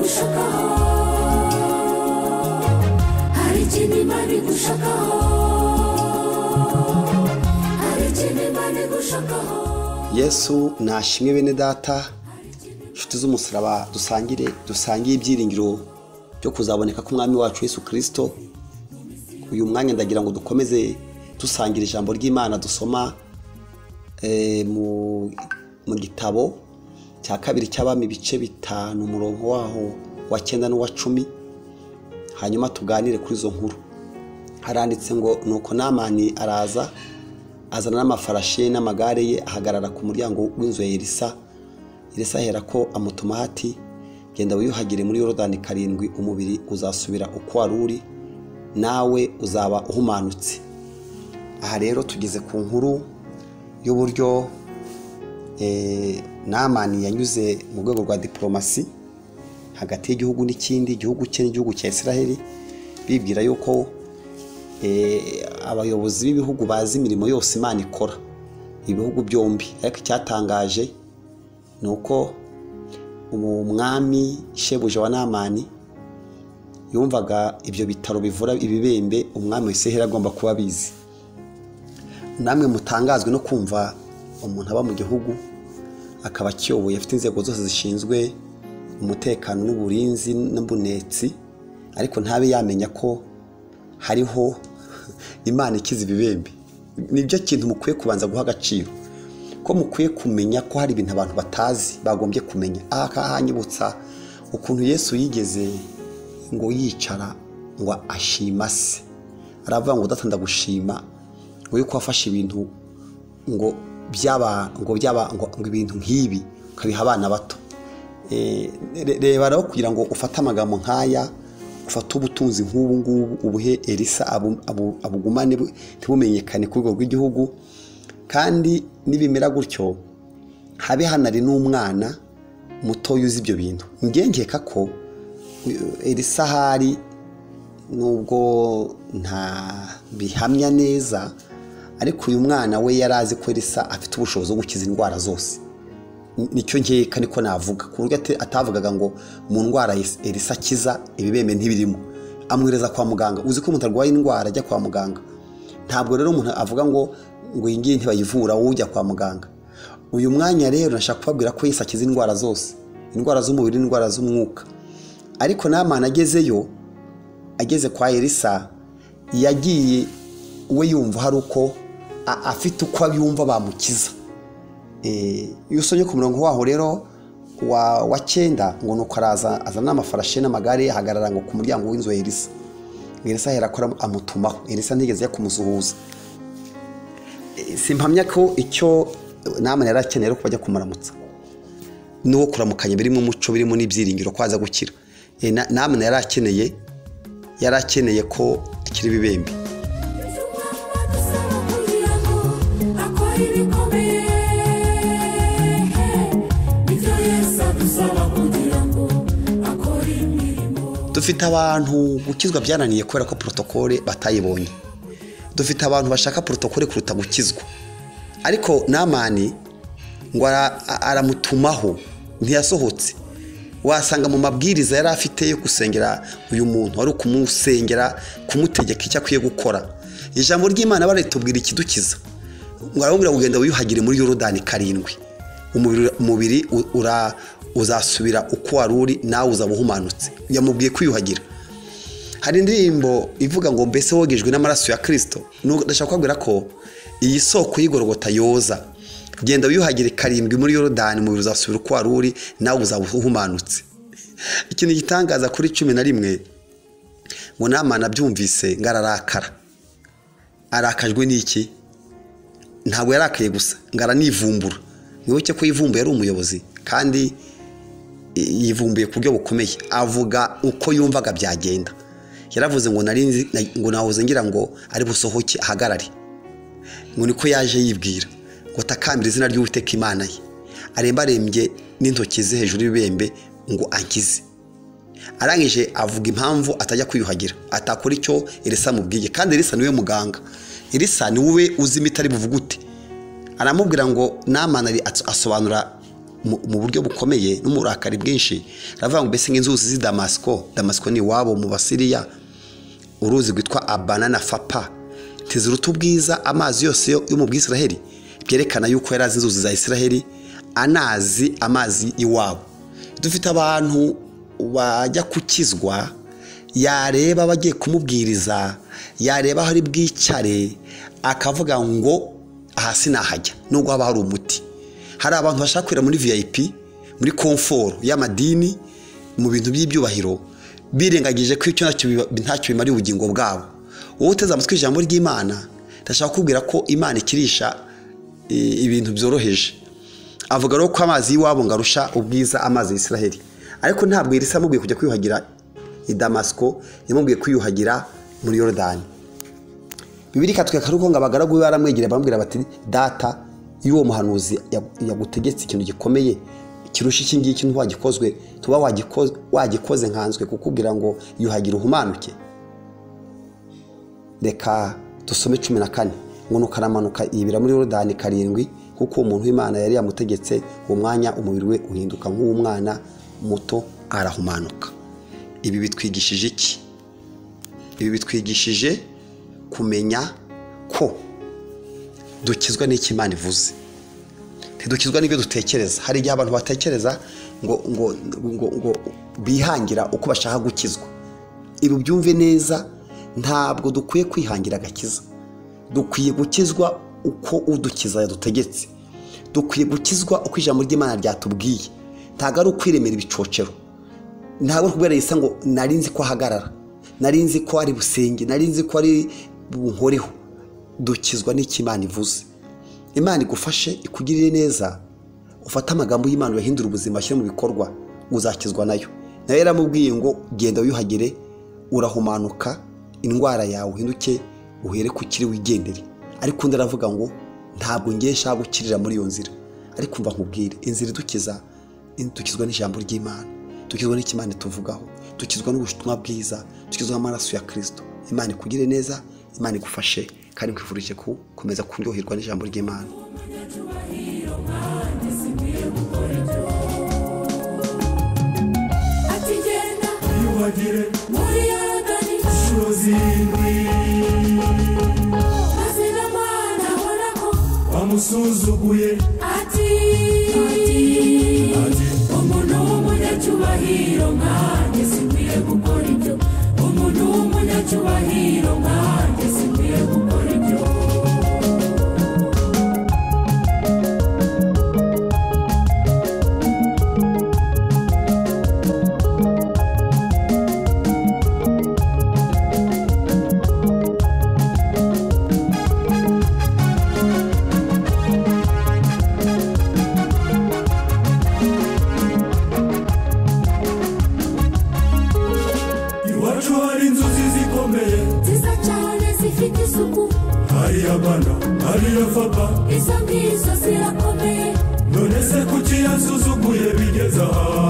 igushakaho, hari ikintu Imana igushakaho, hari ikintu Imana igushakaho. Yesu nashimwe. Bene data, inshuti z'umusaraba, dusangiye ibyiringiro byo kuzaboneka k'umwami wacu Yesu Kristo. Uyu mwanya ndagira ngo dukomeze dusangira ijambo ry'Imana dusoma mu gitabo cya kabiri cy'Abami, ibice 5, umurongo waho wa 9 n'uwa 10, hanyuma tuganire kuri izo nkuru. Haranditse ngo nuko Namani araza azana n'amafarashi n'amagare ye, ahagarara ku muryango w'inzu ya Elisa. Elisa ahera ko amutuma ati: genda wiyuhagire muri Yorodani 7, umubiri uzasubira uko wari uri, nawe uzaba uhumanutse. Aha rero tugeze ku nkuru y'uburyo Namani yanyuze mu rwego rwa diplomasi hagati y'igihugu n'ikindi, igihugu cye n'igihugu cya Israheli, bibwira yuko abayobozi b'ibihugu bazi imirimo yose Imana ikora, ibihugu byombi. Ariko icyatangaje ni uko umwami shebuja wa Namani yumvaga ibyo bitaro bivura ibibembe umwami wa Israheli agomba kuba abizi. Namwe mutangazwe no kumva umuntu aba mu gihugu akaba akiyoboye, afite inzego zose zishinzwe umutekano n'uburinzi n'ubunetsi, ariko ntabe yamenya ko hariho Imana ikiza ibibembe. Nibyo kintu mukwiye kubanza guha agaciro, ko mukwiye kumenya ko hari ibintu abantu batazi bagombye kumenya. Aha hanyibutsa ukuntu Yesu yigeze ngo yicara ngo ashima se, aravuga ngo data ndagushima ngo yuko wafashe ibintu ngo byaba ngo byaba ngo ibintu nk'ibi ukabiha abana bato. Reba rero, kugira ngo ufate amagambo nk'aya, ufate ubutunzi nk'ubu ngubu ubuhe Elisa abugumane ntibumenyekane ku rwego rw'igihugu, kandi nibimera gutyo habe hanari n'umwana muto yuzi ibyo bintu. Ngengeka ko Elisa hari, nubwo nta bihamya neza, ariko uyu mwana we yarazi ko Elisa afite ubushobozi bwo gukiza indwara zose. Nicyo nkeka, niko navuga, ku buryo atavugaga ngo mu ndwara Elisa akiza ibibembe ntibirimo, amwereza kwa muganga. Uzi ko umuntu arwaye indwara ajya kwa muganga, ntabwo rero umuntu avuga ngo iyi ngiyi ntibayivura, wowe ujya kwa muganga. Uyu mwanya rero nashaka kubabwira ko Yesu akiza indwara zose, indwara z'umubiri n'indwara z'umwuka. Ariko Namani agezeyo, ageze kwa Elisa, yagiye we yumva hari uko afite uko yumva bamukiza. Iyo usomye ku murongo waho rero wa 9, ngo nuko araza azana n'amafarashi n'amagare, ahagarara ngo ku muryango w'inzu ya Elisa. Elisa ahera ko amutumaho. Elisa ntigeze kumusuhuza. Simpamya ko icyo Namani yari akeneye ari bajya kumuramutsa, n'uwo kuramukanya birimo umuco, birimo n'ibyiringiro ko aza gukira. Namani yari akeneye ko akira ibibembe. Dufite abantu gukizwa byananiye kubera ko protokole batayibonye. Dufite abantu bashaka protokole kuruta gukizwa. Ariko Namani ngo aramutumaho, ntiyasohotse. Wasanga mu mabwiriza yari afite yo gusengera uyu muntu wari kumusengera, kumutegeka icyo akwiye gukora. Ijambo ry'Imana baritubwira ikidukiza, ngo aramubwira ngo genda wiyuhagire muri Yorodani 7, umubiri uzasubira uko wari uri, nawe uzaba uhumanutse. Yamubwiye kwiyuhagira. Hari indirimbo ivuga ngo mbese wogejwe n'amaraso ya Kristo. Ndashaka kubabwira ko iyi soko y'igorogota yoza, genda wiyuhagire 7 muri Yorodani, umubiri uzasubira uko wari uri, nawe uzaba uhumanutse. Ikintu gitangaza kuri 11, ngo Namani abyumvise ngo ararakara. Arakajwe n'iki? Ntabwo yarakaye gusa, ngo aranivumbura. Mwibuke ko yivumbuye ari umuyobozi, kandi yivumbuye ku buryo bukomeye, avuga uko yumvaga byagenda. Yaravuze ngo nari ngo nahoze ngira ngo ari busohoke ahagarare, ngo niko yaje yibwira ngo takambira izina ry'Uwiteka Imana ye, arembarembye n'intoki ze hejuru y'ibibembe ngo ankize. Arangije avuga impamvu atajya kwiyuhagira, atakora icyo Elisa amubwiye, kandi Elisa niwe muganga, Elisa niwe uzi imiti ari buvugute. Aramubwira ngo Namani asobanura mu buryo bukomeye n'umurakari bwinshi, aravuga ngo mbese nk'inzuzi z'i Damasiko, Damasiko ni iwabo mu Basiriya, uruzi rwitwa Abana na Fapa, ntiziruta ubwiza amazi yose yo mu Bwisiraheli. Byerekana yuko yari azi inzuzi za Isiraheli, anazi amazi iwabo. Dufite abantu bajya gukizwa, yareba bagiye kumubwiriza, yareba aho ari bwicare akavuga ngo aha sinahajya, nubwo haba hari umuti. Hari abantu bashaka kwira muri VIP, muri comfort y'amadini, mu bintu by'ibyubahiro, birengagije ko icyo ntacyo bimariye ubugingo bwabo. Wowe uteze amatwi ijambo ry'Imana, ndashaka kukubwira ko Imana ikirisha ibintu byoroheje. Avuga rero ko amazi y'iwabo ngarusha ubwiza amazi y'Isiraheli. Ariko ntabwo Elisa amubwiye kujya kwiyuhagira i Damasiko, yamubwiye kwiyuhagira muri Yorodani. Bibiliya ikatwereka ko ngo abagaragu be baramwegereye baramubwira bati data, iyo uwo muhanuzi yagutegetse ikintu gikomeye kirusha iki ngiki ntiwagikozwe, tuba wagikoze nkanzwe kukubwira ngo yuhagira uhumanuke. Reka dusome 14 ngo nuko aramanuka yibira muri Yorodani 7, kuko umuntu w'Imana yari yamutegetse. Uwo mwanya umubiri we uhinduka nk'uw'umwana muto, arahumanuka. Ibi bitwigishije iki? Ibi bitwigishije kumenya ko dukizwa n'icyo Imana ivuze, ntidukizwa n'ibyo dutekereza. Hari igihe abantu batekereza ngo ngo ngo ngo bihangira uko bashaka gukizwa. Ibi byumve neza, ntabwo dukwiye kwihangira agakiza. Dukwiye gukizwa uko udukiza yadutegetse. Dukwiye gukizwa uko ijambo ry'Imana ryatubwiye. Ntabwo ari ukwiremera ibicocero. Ntabwo ari kubwira Elisa ngo nari nzi ko ahagarara, nari nzi ko ari busenge, nari nzi ko ari bunkoreho. Dukizwa n'icyo Imana ivuze. Imana igufashe, ikugirire neza, ufate amagambo y'Imana uyahindure ubuzima, ashyire mu bikorwa, uzakizwa nayo. Nayo yaramubwiye ngo genda wiyuhagire, urahumanuka, indwara yawe uhinduke, uhere ku kiri wigendere. Ariko undi aravuga ngo ntabwo ngiye nshaka gukirira muri iyo nzira. Ariko umva nkubwire, inzira idukiza, dukizwa n'ijambo ry'Imana, dukizwa n'icyo Imana ituvugaho, dukizwa n'ubutumwa bwiza, dukizwa n'amaraso ya Kristo. Imana ikugire neza, Imana igufashe, kandi nkwifurije gukomeza kuryoherwa n'ijambo ry'Imana. Ati genda Wiyuhagire muri Yorodani inshuro zirindwi, maze Namani abona ko bamusuzuguye. Ati umuntu w'umunyacyubahiro nkanjye sinkwiye gukora ibyo, umuntu w'umunyacyubahiro nkanjye sinkwiye gukora ibyo. Iwacu hari inzuzi zikomeye, Nziza cyane zifite isuku, hari Abana, hari Fapa, izo ngizo zirakomeye. none se kuki yansuzuguye bigeze aha?